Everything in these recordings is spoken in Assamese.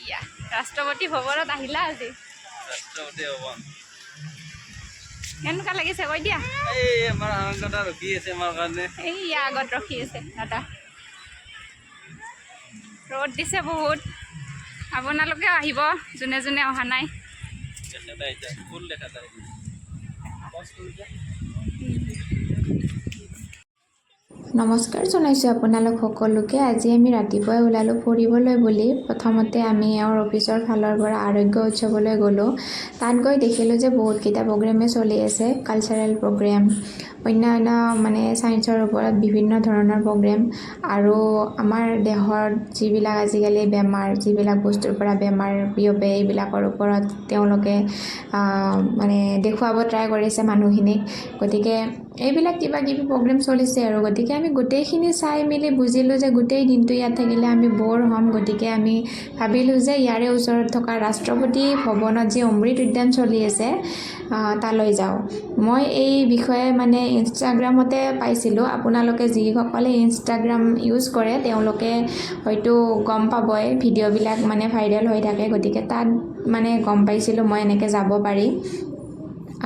ইয়া, ৰাষ্ট্ৰপতি ভৱনত আহিলা আজি। ৰাষ্ট্ৰপতি ভৱন। কেনেকুৱা লাগিছে কৈ দিয়া। এই আমাৰ আনন্দটা ৰখি আছে আমাৰ কাৰণে। এইয়া আগত ৰখি আছে দাদা। ৰ'দ দিছে বহুত। আপোনালোকেও আহিব, যোনে যোনে অহা নাই। দেখা এতিয়া ফুল দেখা যায়। নমস্কাৰ জনাইছোঁ আপোনালোক সকলোকে। আজি আমি ৰাতিপুৱাই ওলালোঁ ফুৰিবলৈ বুলি। প্ৰথমতে আমি এওঁৰ অফিচৰ ফালৰ পৰা আৰোগ্য উৎসৱলৈ গ'লোঁ। তাত গৈ দেখিলোঁ যে বহুতকেইটা প্ৰগ্ৰেমেই চলি আছে, কালচাৰেল প্ৰগ্ৰেম, অন্যান্য মানে ছায়েন্সৰ ওপৰত বিভিন্ন ধৰণৰ প্ৰগ্ৰেম আৰু আমাৰ দেহত যিবিলাক আজিকালি বেমাৰ, যিবিলাক বস্তুৰ পৰা বেমাৰ বিয়পে, এইবিলাকৰ ওপৰত তেওঁলোকে মানে দেখুৱাব ট্ৰাই কৰিছে মানুহখিনিক। গতিকে এইবিলাক কিবা কিবি প্ৰগ্ৰেম চলিছে আৰু গতিকে আমি গোটেইখিনি চাই মেলি বুজিলোঁ যে গোটেই দিনটো ইয়াত থাকিলে আমি ব'ৰ হ'ম। গতিকে আমি ভাবিলোঁ যে ইয়াৰে ওচৰত থকা ৰাষ্ট্ৰপতি ভৱনত যি অমৃত উদ্যান চলি আছে, তালৈ যাওঁ। মই এই বিষয়ে মানে ইনষ্টাগ্ৰামতে পাইছিলোঁ। আপোনালোকে যিসকলে ইনষ্টাগ্ৰাম ইউজ কৰে, তেওঁলোকে হয়তো গম পাবই, ভিডিঅ'বিলাক মানে ভাইৰেল হৈ থাকে। গতিকে তাত মানে গম পাইছিলোঁ মই এনেকৈ যাব পাৰি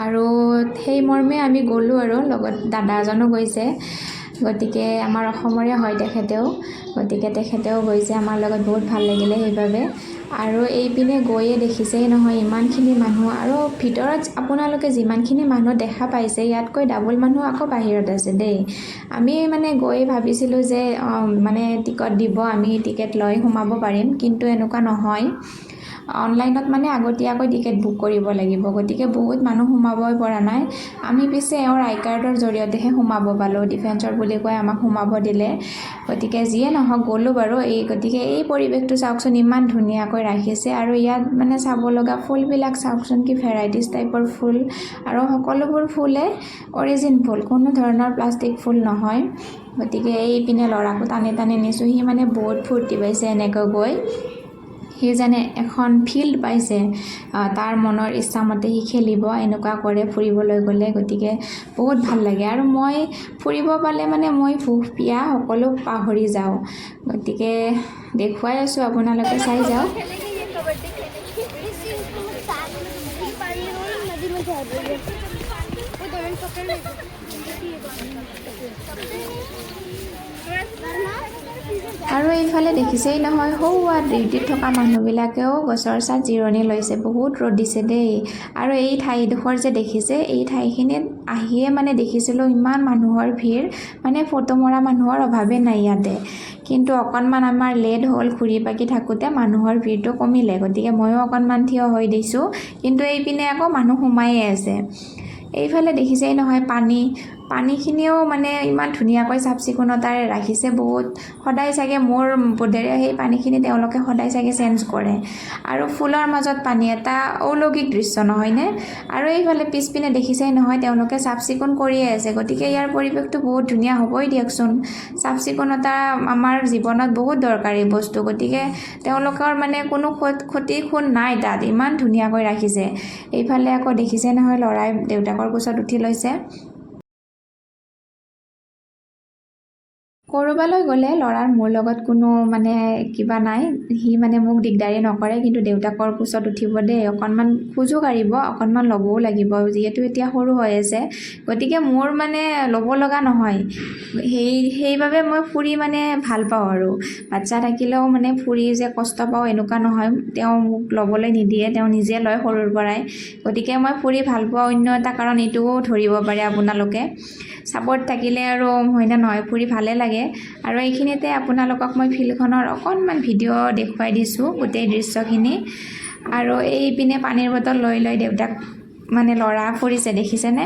আৰু সেই মৰ্মে আমি গ'লোঁ আৰু লগত দাদা এজনো গৈছে। গতিকে আমাৰ অসমৰে হয় তেখেতেও, গতিকে তেখেতেও গৈছে আমাৰ লগত। বহুত ভাল লাগিলে সেইবাবে। আৰু এইপিনে গৈয়ে দেখিছেই নহয় ইমানখিনি মানুহ আৰু ভিতৰত আপোনালোকে যিমানখিনি মানুহ দেখা পাইছে, ইয়াতকৈ ডাবল মানুহ আকৌ বাহিৰত আছে দেই। আমি মানে গৈ ভাবিছিলোঁ যে মানে টিকট দিব, আমি টিকেট লৈ সোমাব পাৰিম, কিন্তু এনেকুৱা নহয়। অনলাইনত মানে আগতীয়াকৈ টিকেট বুক কৰিব লাগিব। গতিকে বহুত মানুহ সোমাবই পৰা নাই। আমি পিছে এওঁৰ আই কাৰ্ডৰ জৰিয়তেহে সোমাব পালোঁ। ডিফেন্সৰ বুলি কৈ আমাক সোমাব দিলে। গতিকে যিয়ে নহওক, গ'লোঁ বাৰু। এই গতিকে এই পৰিৱেশটো চাওকচোন, ইমান ধুনীয়াকৈ ৰাখিছে। আৰু ইয়াত মানে চাব লগা ফুলবিলাক চাওকচোন, কি ভেৰাইটিজ টাইপৰ ফুল আৰু সকলোবোৰ ফুলে অৰিজিন ফুল, কোনো ধৰণৰ প্লাষ্টিক ফুল নহয়। গতিকে এইপিনে ল'ৰাকো টানি টানি নিছোঁ। সি মানে বহুত ফূৰ্তি পাইছে এনেকৈ গৈ। সি যেনে এখন ফিল্ড পাইছে, তাৰ মনৰ ইচ্ছামতে সি খেলিব, এনেকুৱা কৰে ফুৰিবলৈ গ'লে। গতিকে বহুত ভাল লাগে আৰু মই ফুৰিব পালে মানে মই ভোক পিয়াহ সকলো পাহৰি যাওঁ। গতিকে দেখুৱাই আছোঁ, আপোনালোকে চাই যাওক। कबड्डी खेलेंगे। पानी नदी में जा रही है, वो दोनों पकड़ लेते। আৰু এইফালে দেখিছেই নহয়, সৌৱা ডিউটিত থকা মানুহবিলাকেও গছৰ ছাঁত জিৰণি লৈছে। বহুত ৰ'দ দিছে দেই। আৰু এই ঠাইডোখৰ যে দেখিছে, এই ঠাইখিনিত আহিয়ে মানে দেখিছিলোঁ ইমান মানুহৰ ভিৰ, মানে ফটো মৰা মানুহৰ অভাৱেই নাই ইয়াতে। কিন্তু অকণমান আমাৰ লেট হ'ল, ঘূৰি পাকি থাকোঁতে মানুহৰ ভিৰটো কমিলে। গতিকে ময়ো অকণমান থিয় হৈ দিছোঁ, কিন্তু এইপিনে আকৌ মানুহ সোমায়ে আছে। এইফালে দেখিছেই নহয় পানী, পানীখিনিও মানে ইমান ধুনীয়াকৈ চাফ চিকুণতাৰে ৰাখিছে বহুত। সদায় চাগে মোৰ বোধেৰে সেই পানীখিনি তেওঁলোকে সদায় চাগে চেঞ্জ কৰে। আৰু ফুলৰ মাজত পানী, এটা অলৌকিক দৃশ্য নহয়নে? আৰু এইফালে পিছপিনে দেখিছেই নহয়, তেওঁলোকে চাফ চিকুণ কৰিয়ে আছে। গতিকে ইয়াৰ পৰিৱেশটো বহুত ধুনীয়া হ'বই দিয়কচোন। চাফ চিকুণতা আমাৰ জীৱনত বহুত দৰকাৰী বস্তু। গতিকে তেওঁলোকৰ মানে কোনো ক্ষতি খুণ নাই তাত, ইমান ধুনীয়াকৈ ৰাখিছে। এইফালে আকৌ দেখিছে নহয়, ল'ৰাই দেউতাকৰ কোচত উঠি লৈছে। ক'ৰবালৈ গ'লে ল'ৰাৰ মোৰ লগত কোনো মানে কিবা নাই, সি মানে মোক দিগদাৰী নকৰে, কিন্তু দেউতাকৰ কোচত উঠিব দেই। অকণমান খোজো কাঢ়িব, অকণমান ল'বও লাগিব, যিহেতু এতিয়া সৰু হৈ আছে। গতিকে মোৰ মানে ল'ব লগা নহয়। সেইবাবে মই ফুৰি মানে ভাল পাওঁ। আৰু বাচ্ছা থাকিলেও মানে ফুৰি যে কষ্ট পাওঁ এনেকুৱা নহয়। তেওঁ মোক ল'বলৈ নিদিয়ে, তেওঁ নিজে লয় সৰুৰ পৰাই। গতিকে মই ফুৰি ভাল পোৱা অন্য এটা কাৰণ এইটোও ধৰিব পাৰে আপোনালোকে। ছাপৰ্ট থাকিলে আৰু হয়নে নহয়, ফুৰি ভালে লাগে। আৰু এইখিনিতে আপোনালোকক মই ফিল্ডখনৰ অকণমান ভিডিঅ' দেখুৱাই দিছোঁ, গোটেই দৃশ্যখিনি। আৰু এইপিনে পানীৰ বটল লৈ লৈ দেউতাক মানে ল'ৰা ফুৰিছে, দেখিছেনে?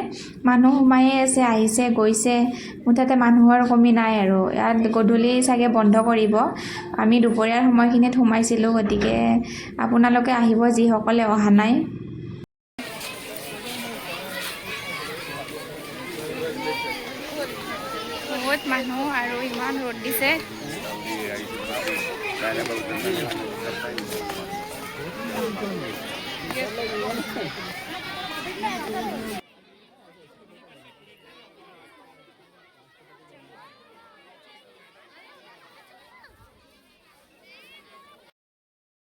মানুহ সোমায়ে আছে, আহিছে গৈছে, মুঠতে মানুহৰ কমি নাই। আৰু ইয়াত গধূলি চাগে বন্ধ কৰিব। আমি দুপৰীয়াৰ সময়খিনিত সোমাইছিলোঁ। গতিকে আপোনালোকে আহিব, যিসকলে অহা নাই। বহুত মানুহ আৰু ইমান ৰ'দ দিছে।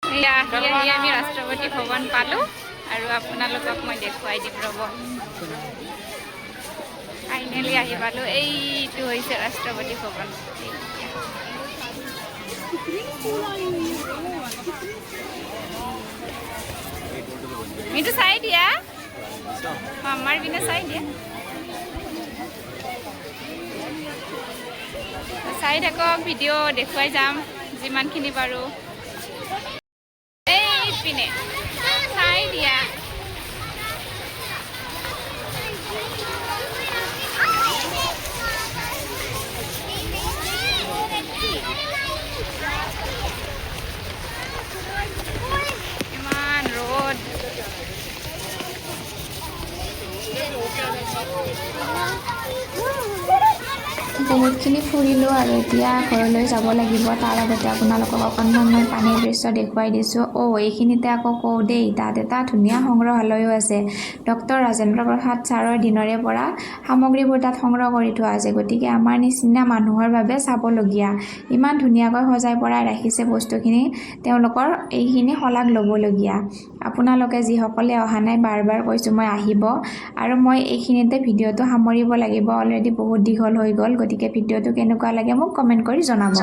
এয়া আহি আহি আমি ৰাষ্ট্ৰপতি ভৱন পালোঁ আৰু আপোনালোকক মই দেখুৱাই দিম, ৰ'ব। ফাইনেলি আহি পালোঁ। এইটো হৈছে ৰাষ্ট্ৰপতি ভৱন। এইয়া। এইটো চাই দিয়া, মামাৰ পিনে চাই দিয়া। চাই থাকক ভিডিঅ', দেখুৱাই যাম যিমানখিনি পাৰোঁ। এইপিনে চাই দিয়া। ইমান ৰ'দ। বহুতখিনি ফুৰিলোঁ আৰু এতিয়া ঘৰলৈ যাব লাগিব। তাৰ আগতে আপোনালোকক অকণমান মই পানীৰ দৃশ্য দেখুৱাই দিছোঁ। অ', এইখিনিতে আকৌ কওঁ দেই, তাত এটা ধুনীয়া সংগ্ৰহালয়ো আছে। ডক্টৰ ৰাজেন্দ্ৰ প্ৰসাদ ছাৰৰ দিনৰে পৰা সামগ্ৰীবোৰ তাত সংগ্ৰহ কৰি থোৱা আছে। গতিকে আমাৰ নিচিনা মানুহৰ বাবে চাবলগীয়া। ইমান ধুনীয়াকৈ সজাই পৰাই ৰাখিছে বস্তুখিনি, তেওঁলোকৰ এইখিনি শলাগ ল'বলগীয়া। আপোনালোকে যিসকলে অহা নাই, বাৰ বাৰ কৈছোঁ মই, আহিব। আৰু মই এইখিনিতে ভিডিঅ'টো সামৰিব লাগিব, অলৰেডি বহুত দীঘল হৈ গ'ল। গতিকে ভিডিঅ'টো কেনেকুৱা লাগে মোক কমেণ্ট কৰি জনাব।